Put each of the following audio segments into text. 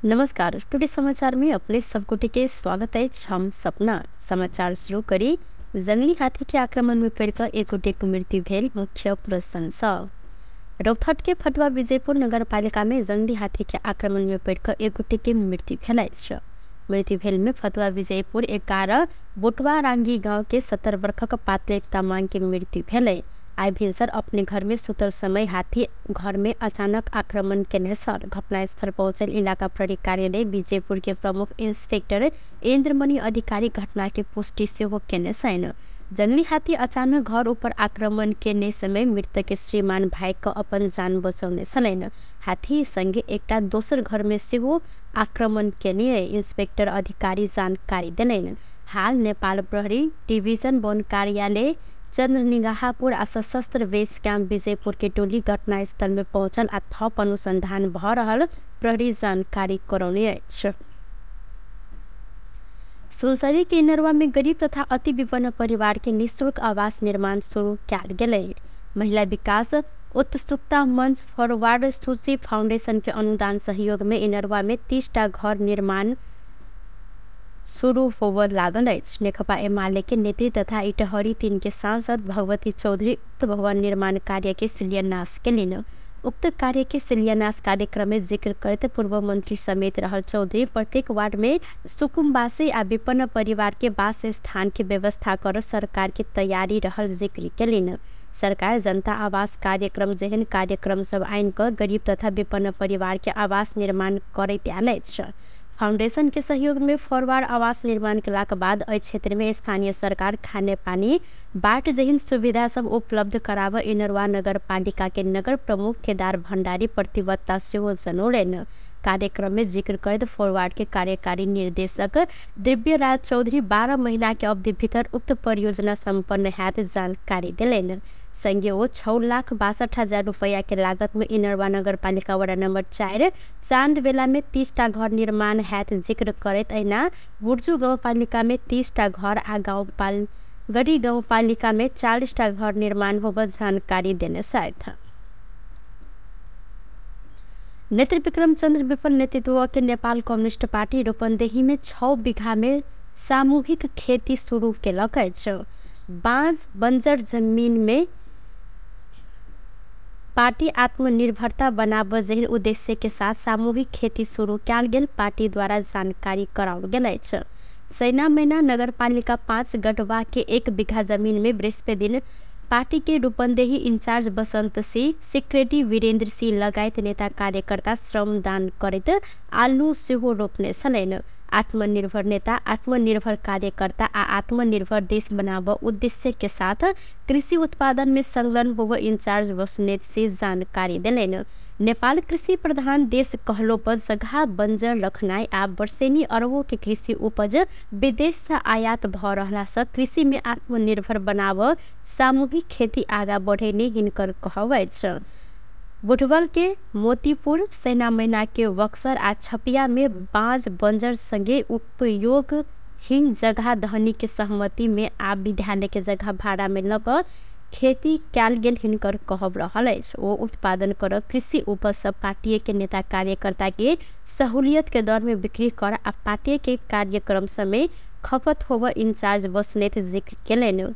नमस्कार। टुडे समाचार में अपने सबकोटि के स्वागत है। हम सपना समाचार शुरू करी। जंगली हाथी के आक्रमण में पीड़ित एक गोटेको मृत्यु भेल मुख्य प्रशंसा। रौतहट के फतुहा विजयपुर नगरपालिका में जंगली हाथी के आक्रमण में पीड़ित एक गोटेको मृत्यु भेल। मृत्यु भेल में फतुहा विजयपुर 11 बोटवा रांगी गांव के 70 वर्ष पातले तामाङ की मृत्यु भेल। आई भिनसर अपने घर में सुतल समय हाथी घर में अचानक आक्रमण के सर घटनास्थल पहुंचल इलाका प्रहरी कार्यालय विजयपुर के प्रमुख इंस्पेक्टर इंद्रमणि अधिकारी घटना के पुष्टि से हो केने सैन। जंगली हाथी अचानक घर ऊपर आक्रमण के समय मृतक के श्रीमान भाई को अपन जान बचाउने छलैन। हाथी संगे एकटा दोसर घर में से हो आक्रमण के इंस्पेक्टर अधिकारी जानकारी दिलैन। हाल नेपाल प्रहरी डिभिजन वन कार्यालय चन्द्रनिगाहपुर आ सशस्त्र बेस क्याम्प विजयपुर के टोली घटनास्थल में पहुंचल आ थप अनुसंधान भ रहल प्रहरी जानकारी करौने अछि। सुनसरी के इनरवा में गरीब तथा अति विपन्न परिवार के निःशुल्क आवास निर्माण शुरू कयल गेलै। महिला विकास उत्सुकता मंच फॉरवर्ड सूची फाउंडेशन के अनुदान सहयोग में इनरवा में 30टा घर निर्माण शुरू होवर लागल अछि। नेकपा एमाले के नेत्री तथा इटहरी 3 के सांसद भगवती चौधरी उक्त भवन निर्माण कार्य के शिलान्यास केलिन। उक्त कार्य के शिलान्यास कार्यक्रम में जिक्र करते पूर्व मंत्री समेत रहल चौधरी प्रत्येक वार्ड में सुकुम्बासी आ विपन्न परिवार के वास स्थान की व्यवस्था कर सरकार की तैयारी रहल जिक्र केलिन। सरकार जनता आवास कार्यक्रम जेहन कार्यक्रम सब आइन क गरीब तथा विपन्न परिवार के आवास निर्माण करैत आयल अछि। फाउंडेशन के सहयोग में फॉरवर्ड आवास निर्माण केला के बाद एहि क्षेत्र में स्थानीय सरकार खाने पानी बाट जहिन सुविधा सब उपलब्ध कराव इनरवा नगर पालिका के नगर प्रमुख केदार भंडारी प्रतिबद्धता से जनौलेन। कार्यक्रम में जिक्र करते फॉरवर्ड के कार्यकारी निर्देशक दिव्यराज चौधरी 12 महीना के अवधि भीतर उक्त परियोजना संपन्न हैत जानकारी दिलेन। संगे वो 6,62,000 रुपया के लागत में इनरवा नगर पालिका वड़ा नंबर 4 चांदबेला में 30टा घर निर्माण हैत जिक्र करत ऐना बुर्जू गाँव पालिका में 30टा घर आ गढ़ी गाँव पालिका में 40टा घर निर्माण होगा जानकारी देने साथ। नेत्री विक्रम चंद्र विपल नेतृत्व के नेपाल कम्युनिस्ट पार्टी रूपन्देही में 6 बीघा में सामूहिक खेती शुरू केलक अछि। बाँझ बंजर जमीन में पार्टी आत्मनिर्भरता बनाब जहिन उद्देश्य के साथ सामूहिक खेती शुरू कयल गेल पार्टी द्वारा जानकारी कराओल गेल अछि। सैना मैना नगर पालिका 5 गढ़वा के 1 बीघा जमीन में बृहस्पति दिन पार्टी के रूपन्देही इंचार्ज बसंत सिंह सेक्रेटरी वीरेंद्र सिंह लगायत नेता कार्यकर्ता श्रमदान करैत आलू सेहो रोपने छलैन। आत्मनिर्भर नेता आत्मनिर्भर कार्यकर्ता आ आत्मनिर्भर देश बनाव उद्देश्य के साथ कृषि उत्पादन में संलग्न होव इंचार्ज बसनेत से जानकारी दिलेन। नेपाल कृषि प्रधान देश कहलो पर जगह बंजर रखनाई आ वर्षेनी अरबों के कृषि उपज विदेश से आयात भ रहला से कृषि में आत्मनिर्भर बनाव सामूहिक खेती आगा बढ़ेने हिनकर कहब अछि। बुटवल के मोतीपुर सेना मैना के बक्सर आ छपिया में बाँझ बंजर संगे उपयोगहीन जगह धनी के सहमति में आ विद्यालय के जगह भाड़ा में लग खेती कयल गेल हिनकर कहब रहल अछि। ओ उत्पादन कर कृषि उपज सब पार्टी के नेता कार्यकर्ता के सहूलियत के दर में बिक्री कर आ पार्टी के कार्यक्रम समय खपत होव इंचार्ज बसनेत जिक्र केलैन।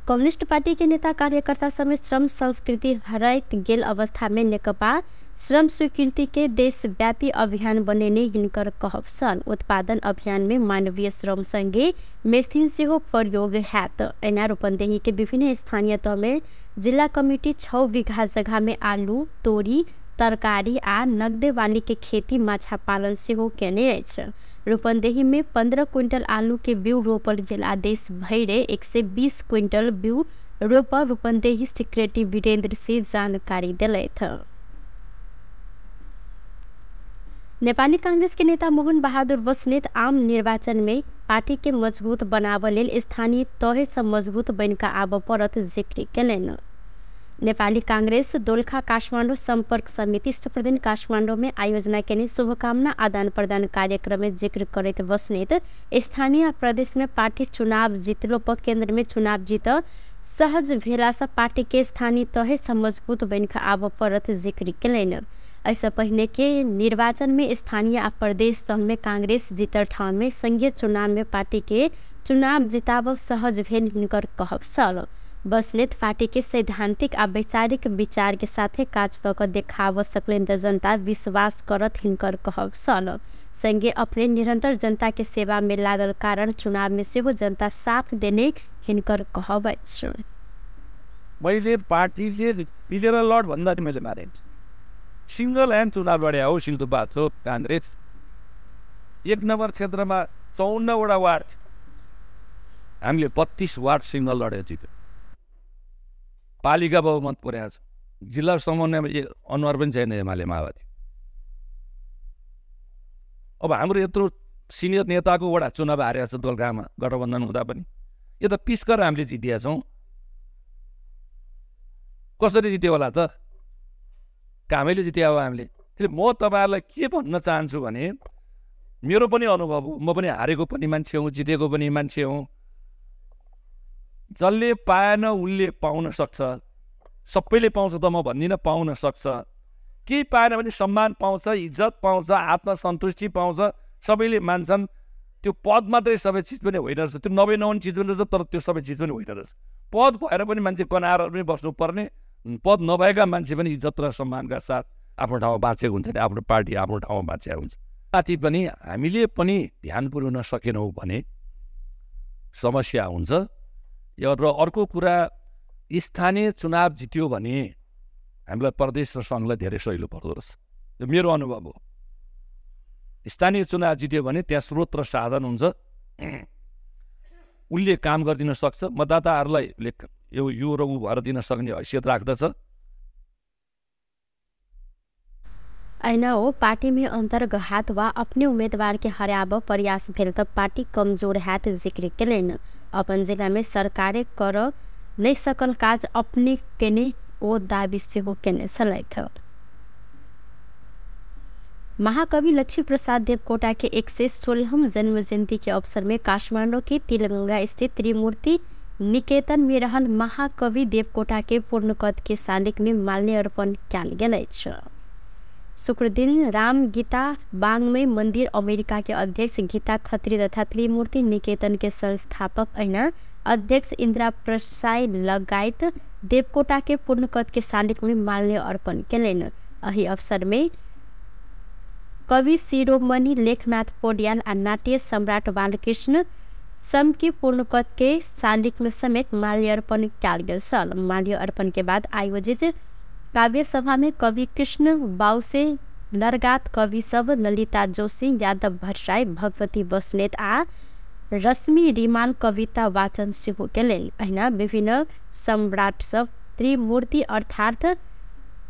कम्युनिस्ट पार्टी के नेता कार्यकर्ता समेत श्रम संस्कृति हराइत गेल अवस्था में नेकपा श्रम स्वीकृति के देशव्यापी अभियान बनेने हिनकर कहब सन। उत्पादन अभियान में मानवीय श्रम संगे मेसिन से हो प्रयोग हैत। ऐना रूपन्देही के विभिन्न स्थानीय तह में जिला कमिटी 6 बीघा जगह में आलू तोरी तरकारी आ नगदे वाली के खेती माछा पालन से हो केने अछि। रूपन्देही में 15 क्विंटल आलू के बीउ रोपल गेल आ देश भैरे 120 क्विंटल बीउ रोप रूपन्देही सेक्रेटरी वीरेंद्र सिंह जानकारी दिलैथ। नेपाली कांग्रेस के नेता मोहन बहादुर बस्नेत आम निर्वाचन में पार्टी के मजबूत बनाव लेल स्थानीय तहे से मजबूत बनकर आब परत जिक्र केलैन। नेपाली कांग्रेस दोलखा काठमाडौँ संपर्क समिति शुक्रदिन काठमाडौँ में आयोजना केने शुभकामना आदान प्रदान कार्यक्रम में जिक्र करते बस्नेत स्थानीय प्रदेश में पार्टी चुनाव जीतलो पर केंद्र में चुनाव जीत सहज भेला से पार्टी के स्थानीय तहे से मजबूत बनकर आब परत जिक्र केलैन। ऐसे पहले के निर्वाचन में स्थानीय आ प्रदेश तह में कांग्रेस जीतर ठाउँ में संघीय चुनाव में पार्टी के चुनाव जिताब सहज भेल हिनकर कहब सल। बस्नेत पार्टी के सैद्धांतिक आ वैचारिक विचार के साथे काज क देखाव सकलेन र जनता विश्वास करत हिनकर कहब सल। संघे अपने निरंतर जनता के सेवा में लागल कारण चुनाव में से वो जनता साथ देने हिनकर कहब छ। मैले पार्टीले मिलेर लड भन्दा मैले मारे सिंगल ह्यान्ड चुनाव लडे हो सिन्धुपाल्चोक कांग्रेस 1 नम्बर क्षेत्रमा 54 वटा वार्ड हामीले 32 वार्ड सिंगल लडेर जित्यो। पालिका बहुमत पुर्याएको छ। जिल्ला समन्वयमा अनुहार पनि छैन एमाले माओवादी। अब हाम्रो यत्रो सिनियर नेताको वडा चुनाव हारेको छ दोलखामा गठबन्धन हुँदा पनि यो त पिस्कर हामीले जितेका छौँ। कसरी जित्यो होला त? कामैले जित्या हो हामीले। त्यसले म तपाईँहरूलाई के भन्न चाहन्छु भने मेरो पनि अनुभव हो, म पनि हारेको पनि मान्छे हुँ, जितेको पनि मान्छे हुँ। जसले पाएन उनले पाउन सक्छ, सबैले पाउँछ त म भन्दिनँ, पाउन सक्छ। केही पाएन भने सम्मान पाउँछ, इज्जत पाउँछ, आत्मसन्तुष्टि पाउँछ, सबैले मान्छन्। त्यो पद मात्रै सबै चिज पनि होइन रहेछ, त्यो नभए नहुने चिज पनि रहेछ, तर त्यो सबै चिज पनि होइन रहेछ। पद भएर पनि मान्छे कनाएर पनि बस्नुपर्ने, पद नभएका मान्छे पनि इज्जत र सम्मानका साथ आफ्नो ठाउँमा बाँचेको हुन्छ नि, आफ्नो पार्टी आफ्नो ठाउँमा बाँचेको हुन्छ। साथै पनि हामीले पनि ध्यान पुर्याउन सकेनौँ भने समस्या हुन्छ। र अर्को कुरा, स्थानीय चुनाव जित्यो भने हामीलाई प्रदेश र सङ्घलाई धेरै सहिलो पर्दो रहेछ। यो मेरो अनुभव हो। स्थानीय चुनाव जित्यो भने त्यहाँ स्रोत र साधन हुन्छ, उसले काम गरिदिन सक्छ, मतदाताहरूलाई यो र ऊ भएर दिन सक्ने हैसियत राख्दछ। ऐना हो पार्टी में अंतर्घात व अपने उम्मीदवार के हराब प्रयास भेल तब पार्टी कमजोर हैत जिक्र केलेन। अपन जिला में सरकारे कर नहीं सकल काज अपने केने ओ दाबी से हो केने सलाइथ। महाकवि लक्ष्मी प्रसाद देवकोटा के 116वें जन्म जयंती के अवसर में काठमांडू के तिलगंगा स्थित त्रिमूर्ति निकेतन में रहल महाकवि देवकोटा के पूर्णकद के शालिक में माल्यार्पण किया गेल छ। शुक्र दिन राम गीता बांगमय मंदिर अमेरिका के अध्यक्ष गीता खत्री तथा त्रिमूर्ति निकेतन के संस्थापक ऐना अध्यक्ष इंदिरा प्रसाद लगायत देवकोटा के पूर्णकद के शालिक में माल्य अर्पण केलेन। अही अवसर में कवि शिरोमणि लेखनाथ पौड्याल और नाट्य सम्राट बालकृष्ण सम के पूर्णकद के शालिक में समेत माल्यार्पण किया गया। माल्यार्पण के बाद आयोजित काव्य सभा में कवि कृष्ण बाउसे नरगात कवि सब ललिता जोशी यादव भट्टराय भगवती बस्नेत आ रश्मि रिमाल कविता वाचन सिहो केलेन। ऐना विभिन्न सम्राट सब त्रिमूर्ति अर्थात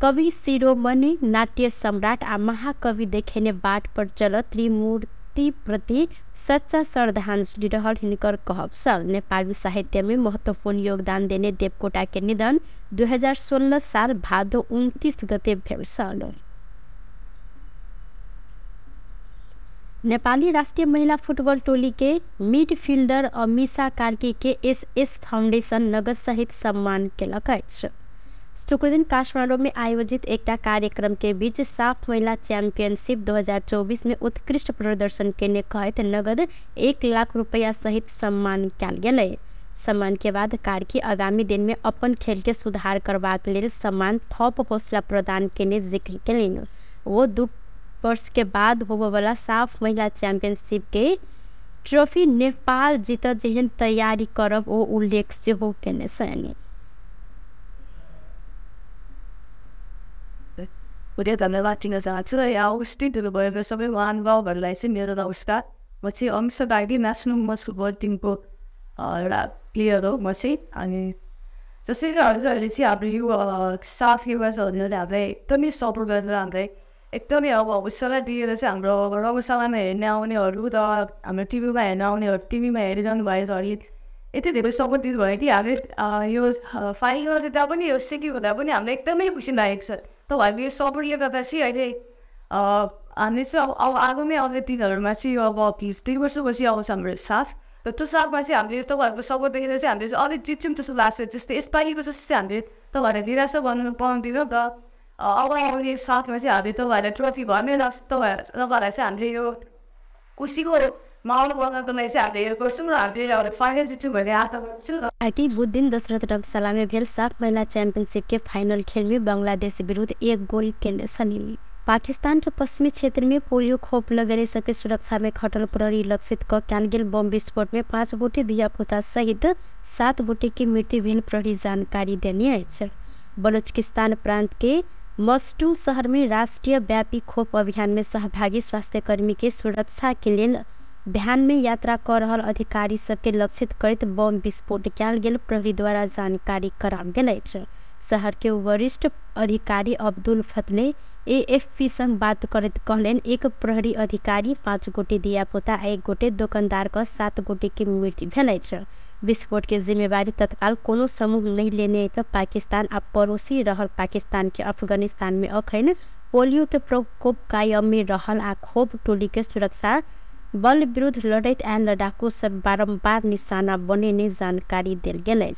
कवि शिरोमणि नाट्य सम्राट आ महाकवि देखेने बाट पर चल त्रिमूर्ति प्रति सच्चा श्रद्धांजलि रहल हिनकर कहब सल। नेपाली साहित्य में महत्वपूर्ण योगदान देने देवकोटा के निधन 2016 साल भादो 29 गते भेल सल। नेपाली राष्ट्रीय महिला फुटबॉल टोली के मिडफील्डर अमीषा कार्की के एसएस फाउंडेशन नगद सहित सम्मान केलक अछि। शुक्र दिन काठमांडू में आयोजित एक कार्यक्रम के बीच साफ महिला चैंपियनशिप 2024 में उत्कृष्ट प्रदर्शन केने कहत नगद 1 लाख रुपया सहित सम्मान किया गेल। सम्मान के बाद कार्की आगामी दिन में अपन खेल के सुधार करबाक लेल सम्मान थप हौसला प्रदान केने जिक्र केलिन। वो 2 वर्ष के बाद होबे वाला साफ महिला चैंपियनशिप के ट्रॉफी नेपाल जीत जेहन तैयारी करब ओ उल्लेख से हो केने सैनी। उदय धन्यवाद दिन चाहन्छु र यहाँ उपस्थित हुनुभएको सबै महानुभावहरूलाई चाहिँ मेरो नमस्कार। म चाहिँ Amisha Karki national women's football टिमको एउटा प्लेयर हो म चाहिँ। अनि जसरी हजुरहरूले चाहिँ हाम्रो यो साफ युवाजहरूले हामीलाई एकदमै सपोर्ट गरेर हामीलाई एकदमै अब हौसला दिएर चाहिँ हाम्रो रङ्गशालामा हेर्न आउनेहरू त हाम्रो टिभीमा हेर्न आउनेहरू टिभीमा हेरिरहनु भएकोहरूले यति धेरै सपोर्ट दिनुभयो कि हामीले यो फाइनल जित्दा पनि यो सेकेन्ड हुँदा पनि हामीलाई एकदमै खुसी लागेको छ। त हामीले यो सपोर्ट यो गर्दा चाहिँ अहिले हामीले चाहिँ अब आगामी आउने दिनहरूमा चाहिँ यो अब 2 वर्षपछि आउँछ हाम्रो साथ। र त्यो साथमा चाहिँ हामीले तपाईँहरूको सपोर्ट देखेर चाहिँ हामीले चाहिँ अलिक जित्छौँ जस्तो लाग्छ। जस्तै यसपालिको जस्तो चाहिँ हामीले तपाईँहरूलाई निराशा गर्नु पाउँदैन र अब आउने साथमा चाहिँ हामीले तपाईँहरूलाई ट्रफी घरमै राख्छ तपाईँहरूलाई चाहिँ हामीले यो खुसीको माहौल बनाउनको लागि चाहिँ हामीले यो गर्छौँ र हामीले फाइनल जित्छौँ भन्ने आशा गर्छौँ। आगे बुध दिन दशरथ रंगशाला में भेल साफ महिला चैंपियनशिप के फाइनल खेल में बांग्लादेश विरुद्ध 1 गोल के सनी। पाकिस्तान के पश्चिमी क्षेत्र में पोलियो खोप लगने सबके सुरक्षा में खटल प्रहरी लक्षित क कैल गेल बम विस्फोट में 5 गोटे धियापुता सहित 7 गोटे की मृत्यु भेल प्रहरी जानकारी देने है। बलूचिस्तान प्रांत के मस्टू शहर में राष्ट्रीय व्यापी खोप अभियान में सहभागी स्वास्थ्यकर्मी के सुरक्षा के लिए बिहान में यात्रा कर रहल अधिकारी सबके लक्षित करत बम विस्फोट कैल गेल प्रहरी द्वारा जानकारी कराओल गेल। शहर के वरिष्ठ अधिकारी अब्दुल फतले AFP संग बात करत कहलेन एक प्रहरी अधिकारी 5 गोटे धियापुता 1 गोटे दुकानदार का 7 गोटे की मृत्यु भेल। विस्फोट के जिम्मेवारी तत्काल कोनो समूह नहीं लेने तो पाकिस्तान आ पड़ोसी रहल पाकिस्तान के अफगानिस्तान में अखन पोलियो के प्रकोप कायम में रहल आ खोप टोली के सुरक्षा बल विरुद्ध लड़ैत आयल लड़ाकू सब बारंबार निशाना बने जानकारी देल गेल।